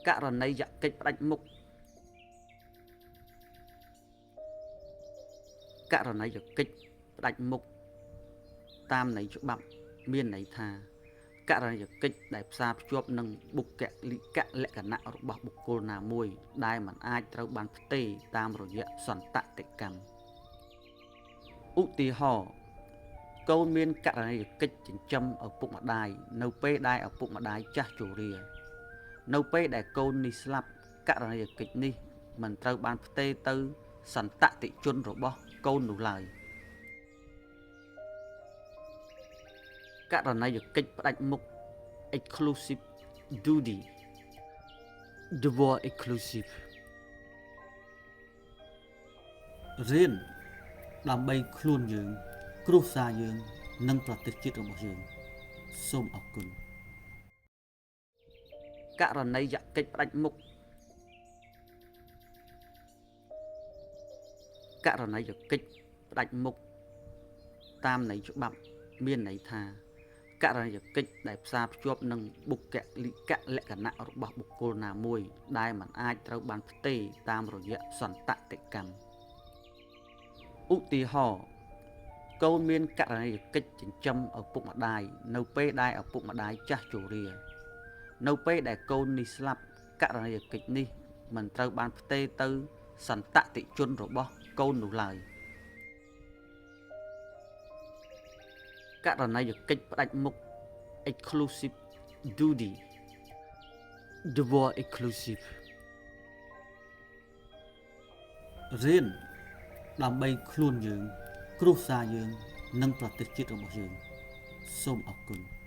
ករណីយកិច្ចផ្ដាច់មុខករណីយកិច្ចផ្ដាច់មុខតាមន័យច្បាប់មានន័យថាករណីយកិច្ចដែលផ្សារភ្ជាប់នឹងបុគ្គលិកលក្ខណៈរបស់បុគ្គលណាមួយដែលមិនអាចត្រូវបានផ្ទេរតាមរយៈសន្តតិកម្មឧទាហរណ៍កូនមានករណីយកិច្ចចិញ្ចឹមឪពុកម្ដាយនៅពេលដែលឪពុកម្ដាយចាស់ជរានៅពេលដែលកូននេះស្លាប់ករណីយកិច្ចនេះមិនត្រូវបានផ្ទេរទៅសន្តតិជនរបស់កូននោះឡើយករណីយកិច្ចផ្ដាច់មុខ exclusive duty, devoir exclusif. រៀនដើម្បីខ្លួនយើង គ្រួសារយើង និងប្រទេសជាតិរបស់យើង សូមអរគុណ ករណីយកិច្ចផ្ដាច់មុខករណីយកិច្ចផ្ដាច់មុខតាមន័យច្បាប់មានន័យថាករណីយកិច្ចដែលផ្សារភ្ជាប់នឹងបុគ្គលិកលក្ខណៈរបស់បុគ្គលណាមួយដែលមិនអាចត្រូវបានផ្ទេរតាមរយៈសន្តតិកម្មឧទាហរណ៍កូនមានករណីយកិច្ចចិញ្ចឹមឪពុកម្ដាយនៅពេលដែលឪពុកម្ដាយចាស់ជរានៅពេលដែលកូននេះស្លាប់ករណីយកិច្ចនេះមិនត្រូវបានផ្ទេរទៅសន្តតិជនរបស់កូននោះឡើយករណីយកិច្ចផ្ដាច់មុខ exclusive duty, devoir exclusif. រៀនដើម្បីខ្លួនយើង គ្រួសារយើង និងប្រទេសជាតិរបស់យើង សូមអរគុណ។